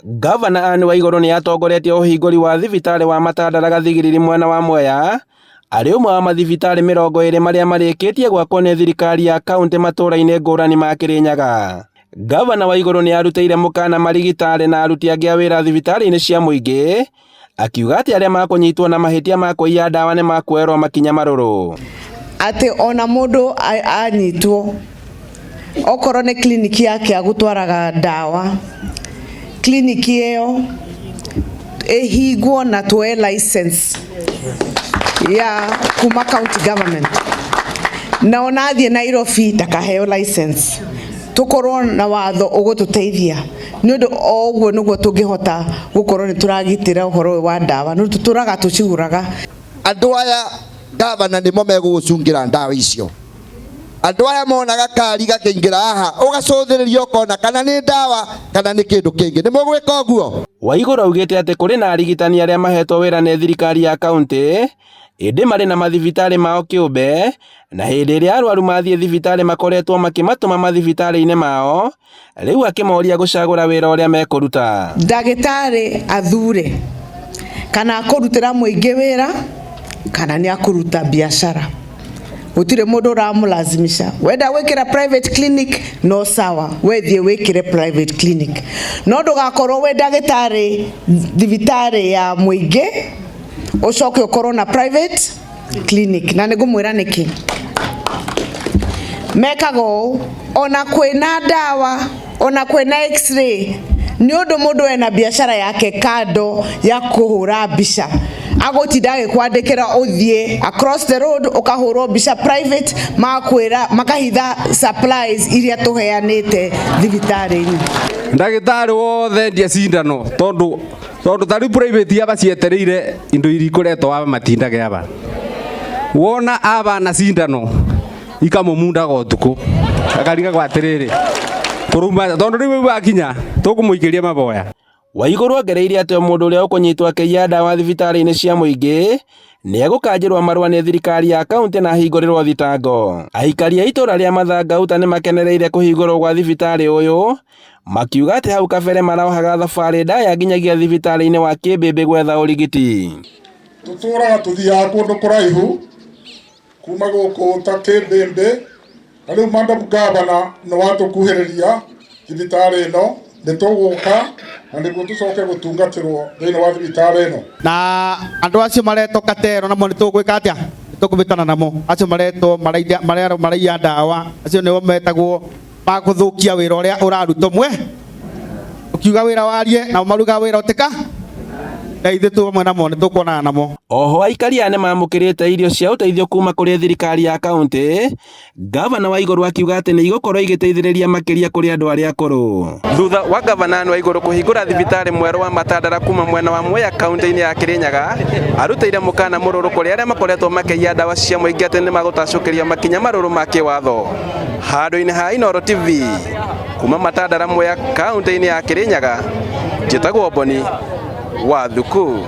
Ngavana Anne Waigũrũ nĩ atongoretie ũhingũri wa thibitarĩ wa Matandara Gathigiriri mwena wa Mwea, arĩ ũmwe wa mathibitarĩ 20 marĩa marĩkĩtie gwakwo nĩ thirikari ya kaunti matũũra-inĩ ngũrani ma Kĩrĩnyaga. Ngavana Waigũrũ nĩ arutĩire mũkana marigitarĩ na aruti angĩ a wĩra thibitarĩ-inĩ cia mũingĩ, akiuga atĩ arĩa makũnyitwo na mahĩtia ma kũiya ndawa nĩ makuoerwo makinya marũrũ. Atĩ ona mũndũ anyitwo okorwo nĩ kliniki yake agũtwaraga ndawa, kliniki ĩyo ĩhingwo na tuoe license ya kuma county government, na ona athiĩ Nairobi ndakaheo license. Tukorwo na watho ũgũtũteithia, nĩ ũndũ o ũguo nĩguo tũngĩhota gũkorwo nĩ tũragitĩra ũhoro ũyũ wa ndawa, nĩ tũtũraga tũcigũraga. Andũ aya gavana nĩmo megũgũcungĩra ndawa icio. Andũ aya monaga kari gakĩingĩra haha ũgacũthĩrĩria ũkona kana nĩ ndawa kana nĩ kĩndũ kĩngĩ. Nĩ mũgwĩka ũguo? Waigũrũ augĩte atĩ kũrĩ na arigitani arĩa mahetwo wĩra nĩ thirikari ya kaunti ĩndĩ marĩ na mathibitarĩ mao kĩũmbe, na hĩndĩ ĩrĩa arwaru mathiĩ thibitarĩ makoretwo makĩmatũma mathibitarĩ-inĩ mao, rĩu akĩmoria gũcagũra wĩra ũrĩa mekũruta. Ndagĩtarĩ athure kana akũrutĩra mũingĩ wĩra kana nĩ akũruta biacara. Gũtirĩ mũndũ ũramũlazimisha. Wenda gwĩkĩra private clinic no sawa, we thiĩ wĩkĩre private clinic, no ndũgakorwo wĩ ndagĩtarĩ thibitarĩ ya mũingĩ ũcoke ũkorwo na private clinic. Na nĩngũmwĩra nĩkĩ mekaga ũũ. Ona kwĩna ndawa, ona kwĩna x-ray, nĩ ũndũ mũndũ ena biacara yake kando ya kũhũra mbica, agũtinda agĩkwandĩkĩra ũthiĩ across the road ũkahũrwo mbica private, magakwĩra makahitha supplies iria tũheanĩte thibitarĩ-inĩ. Ndagĩtarĩ wothe endia cindano, tondu ta rĩu private aba cietereire indo iria ikoretwo aba matindage aba wona aba na cindano ikamumundaga ũtukũ akarigagwo atĩrĩrĩ kũruma, tondu rĩu wakinya tũkũmũikĩria maboya. Waigũrũ ongereire atĩ o mũndũ ũrĩa ũkũnyitwo akĩiya ndawa thibitarĩ-inĩ cia mũingĩ nĩ egũkanjĩrwo marũa nĩ thirikari ya kaunti na ahingũrĩrwo thitango. Aikari a itũũra rĩa Mathangauta nĩ makenereire kũhingũrwo gwa thibitarĩ ũyũ, makiuga atĩ hau kabere marohaga thabarĩ ndaya nginyagia thibitarĩ-inĩ wa Kĩmbĩmbĩ gwetha ũrigiti. Tũtũraga tũthiaga kũndũ kũraihu kuma gũkũ ta Kĩmbĩmbĩ, na rĩu Madam Governor nĩ watũkuhĩrĩria thibitarĩ ĩno, nĩ tũgũka na nĩguo tũcoke gũtungatĩrwo thĩinĩ wa thibitarĩ ĩno. Na andũ acio maretwo katero namo nĩ tũgwĩka atĩa? Nĩ tũkũbĩtana namo. Acio maretwo maraiya ndawa, acio nĩo metagwo magũthũkia wĩra ũrĩa ũrarutwo mwe. Ũkiuga wĩra warie nao maruga wĩra ũtĩka, na ithuĩ twĩ hamwe namo nĩ tũkuonana namo. Oho aikari aya nĩ mamũkĩrĩte irio cia ũteithio kuma kũrĩ thirikari ya kaunti. Gavana Waigũrũ akiuga atĩ nĩ igũkorwo igĩteithĩrĩria makĩria kũrĩ andũ arĩa akũrũ. Thutha wa Gavana Anne Waigũrũ kũhingũra thibitarĩ mwerũ wa Matandara kuma mwena wa Mwea kaunti-inĩ ya Kĩrĩnyaga, arutĩire mũkana mũrũrũ kũrĩ arĩa makoretwo makĩiya ndawa cia mũingĩ atĩ nĩ magũtacũkĩrio makinya marũrũ ma kĩwatho. Handũ-inĩ ha Inooro TV kuma Matandara Mwea kaunti-inĩ ya Kĩrĩnyaga, njĩtagwo Boni wa Thuku.